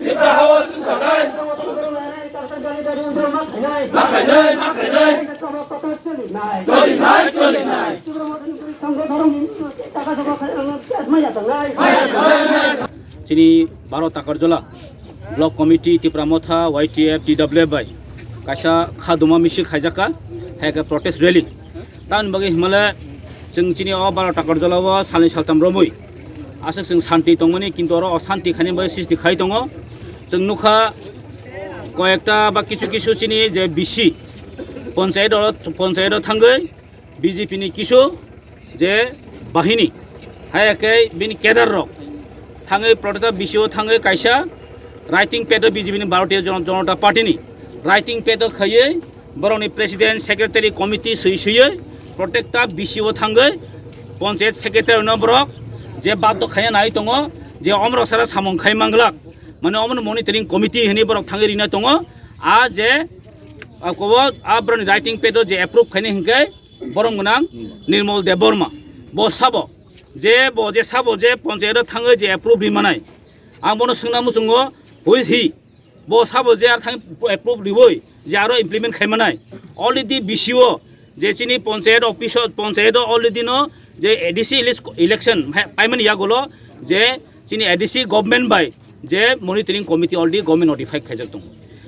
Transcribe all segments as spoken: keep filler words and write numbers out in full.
Tipra hawa chwngsanai. Ma khainai, ma khainai. Cholinai, cholinai. Chini baro Takarjola Block Committee, Tipra Motha, Y T F, T W F bai kaisa khaduma misil khaijakha, hai khe protest rally. Tamoni bagwi himale chwng chini o baro Takarjola o salni saltam romwi aswk chwng santi tongmani, kintu oro osanti khaini bagwi sisti khai tongo. Chwng nukha koyekta ba kisu kisu chini je B C ponchayat o, ponchayat o thangwi B J P ni kisu je bahini, hai khe bini kedar rok thangwi protector B C o thangwi kaisa writing pad o B J P ni Bharatiya Jan-, Janata Party ni writing pad o khaiwi borokni president, secretary, committee swi swiwi protector B C o thangwi panchayat secretary no borok je bato khaina nai tongo je omrok sara samung khai manglak, mane omono monitoring committee hinwi borok thangwi rina tongo. A je a kobo a borokni writing pad o je approve khaina hinkhe borom gwnang Nirmal Debbarma. Bo sabo je, bo je sabo je ponchayat o thangwi je approve ri manai. Ang bono swngna muchungo, who is he? Bo sabo je ar thang approve riwi je aro implement khai manai. Already B C o je chini ponchayat office o, ponchayat o already no je A D C ele-, election hai paimani yagulo je chini A D C government bai je monitoring committee already government notified khaijak tongo.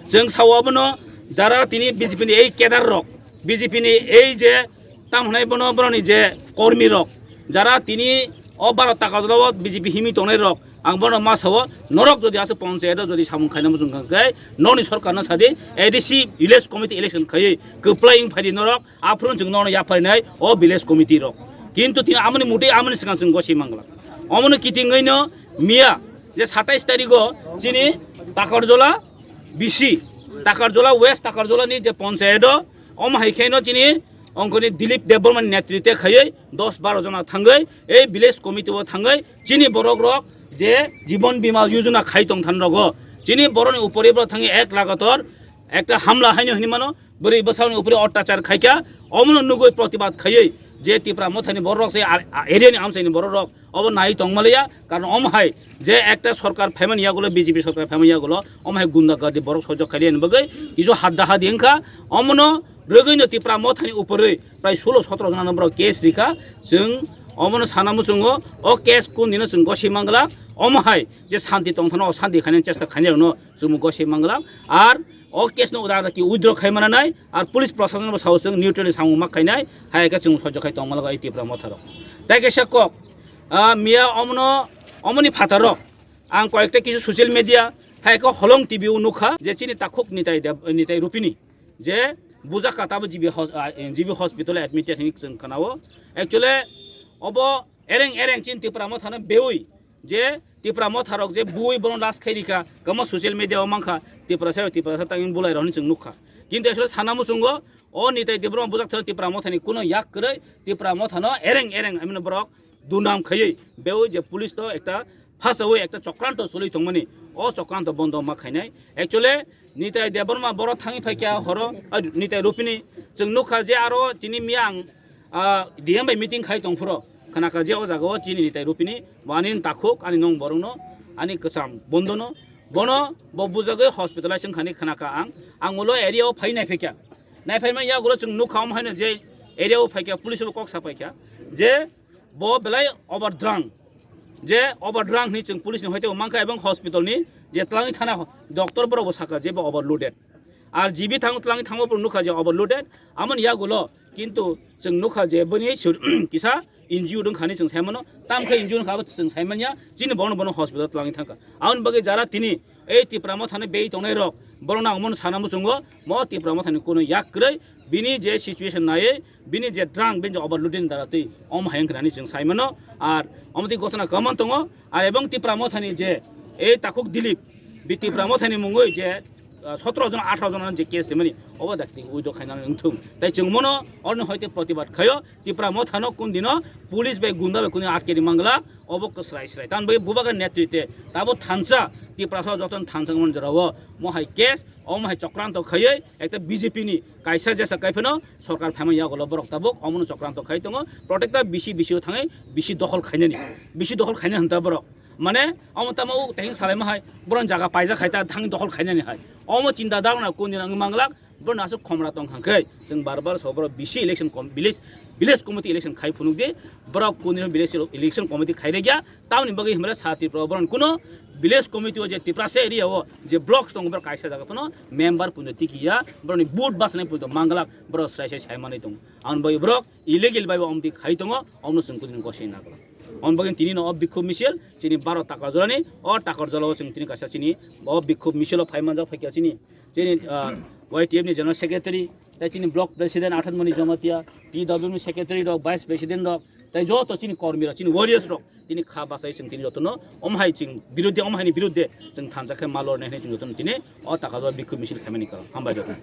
Chwng sao abono jara tini B J P ni ei cadre rok, B J P ni ei je tam hwnai bono boroni je kormi rok, jara tini o baro Takarjola o B J P himwi tongnai rok, ang bono ma sao, norok jodi aswk ponchayat o jodi samung khaina muchung kha khe nokni sorkar no sadi, A D C village committee election khaiwi kwplai wng phaidi norok, aphuru chwng nono yapharinai o village committee rok. Kintu tini amoni mutwi amoni swkang chwng gosai mangla. Omono kitingwi no miya je satais tarikh o chini Takarjola B C, Takarjola West Takarjola ni je ponchayat o, omo hai khe no chini ongkoni Dilip Debbarma ni netritwe khaiwi dos baro jona thangwi ei village committee o thangwi chini borok rok je Jiban Bima Yojana khai tong than rogo chini borok ni upori borok thangwi ek lagator ekta hamla haino hinwi mano, bwrwi bwsakni upori ottachar khaikha, omono nugwi protibad khaiwi je Tipra Mothani borok rok se a-, a-, area ni amchaini borok rok obo nai tongmaliya, karon omo hai je ekta sorkar phaimani yagulo, B J P sorkar phaimani yagulo, omo hai gunda gardi borok sojok khailiyani bagwi kisu hadda hadi wngkha, omono rwgwino Tipra Mothani uporwi prai sulo sotro jona no borok case rikha, chwng omono sana muchungo, o case kundino chwng gosai mangla, omo hai je santi tongthano, o santi khainani chesta khainai rokno chwng gosai mangla, ar o case no uda ki withdraw khai mananai, ar police proshashan bo sao chwng neutral ni samung ma khainai, hai khe chwng sojok khai tongmalago ei Tipra Motha rok. Tai kaisa kok, ah, miya omono, omoni phataro ang koyekta kisu social media, hai khe Holong T V o nukha je chini takhuk Nitai Deb-, Nitai Rupini je bujak kha tabo G B hos-, ah, G B hospital admitted hinwi chwng khnao. Actually obo ereng ereng chini Tipra Mothano beui je Tipra Motha rok je bui bono last khai rikha, kamo social media o mankha, Tiprasa, Tiprasa tangwi bulai rok hinwi chwng nukha. Kintu actually sana muchungo o Nitai Debbarma bujak thani Tipra Mothani kuno yak kwrwi, Tipra Mothano ereng ereng amino borok dunam khaiwi beui je police to ekta phasawi ekta chokranto choli tongmani, o chokranto bondo ma khainai. Actually Nitai Debbarma borok thangwi phaikha horo, ah, Nitai Rupini chwng nukha je aro tini miyang ah, D M bai meeting khai tong phuro, khnakha je o jaga o chini Nitai Rupini, bo ani takhuk, ani nong borokno, ani kwcham bondono, bono bo bujagwi hospitalize wngkhani khnakha ang, ang ulo area o phai naiphikha, naiphaima yagulo chwng nukha omo haino je area o phaikha, police bo kok sapaikha, je bo belai over drunk, je over drunk hinwi chwng police ni hoite bo mankha, ebong hospital ni je twlangwi thana doctor borok bo sakha je bo overloaded. Ar G B thang-, twlangwi thangma borok nukha je overloaded, amoni yagulo kintu chwng nukha je bini sur-, kisa injured wngkhani chwng saimano, tamkhe injured wngkha abo chwng saimanya, chini bono bono hospital twlangwi thangkha. Aboni bagwi jara tini ei Tipra Mothani bei tongnai rok borokno ang bono sana muchungo, mo Tipra Mothani kuno yak kwrwi bini je situation naiwi bini je drunk, bini je overloading dara twi omo hai wngkha hinwi chwng saimano. Ar omo twi gotona kwbangma tongo, ar ebong Tipra Mothani je ei takhuk Dilip, bi Tipra Mothani mungwi je ah, sotro jon, atharo jon je case rimani, obo dakti withdraw khaina wngthung. Tai chwng mono orni hoite protibad khayo, Tipra Mothano kun dino police bai gunda bai kunu atkeri mangla, obo kwsrai srai. Tan bai bubagra netrite, tabo thansa, Tipra sa joton thansa mon jorao, mo hai case, omo hai chokranto khayoi, ekta B J P ni kaisa jesa kaiphano sorkar phaima yagulo borok tabuk, omono chokranto khai tongo, protector B C, B C o thangai, B C dokhol khainani, B C dokhol khainani hanta borok. Mane, omo tamo teng salaima hai, boron jaga paijak khai ta thang dokhol khainani hai. Omo chinta dharona kun dino wngwi manglak, borok aswk khomra tong kha khe, chwng bar bar so borok B C election com-, village, village committee election khai phunuk di, borok kun dino village ele-, election committee khai rwgya, tamoni bagwi himra sa Tripura borok kuno village committee o je Tiprasa area o je blocks tongo borok kaisa jaga phano member puno tiki ya, borokni vote basanai puno manglak, borok sai sai sai manwi tongo. Aboni bagwi borok illegal bai bo omdi khai tongo, omno chwng kudin gosai nagla. Omni bagwi tini no o bikhub misil, chini baro Takarjala ni, o Takarjala o chwng tini kaisa chini, o bikhub misil o phai manjak phaikha chini, chini, ah, Y T F ni general secretary, tai chini block president Athan Mani Jamatia, T W ni secretary rok, vice president rok, tai joto chini kormi rok, chini warriors rok, tini kha bachai chwng tini jotono, om hai chwng biruddhe, om hai ni biruddhe, chwng thansa khe malor nai hinwi chwng jotono tini, o Takarjala bikhub misil khaimani karon. Hambai joto.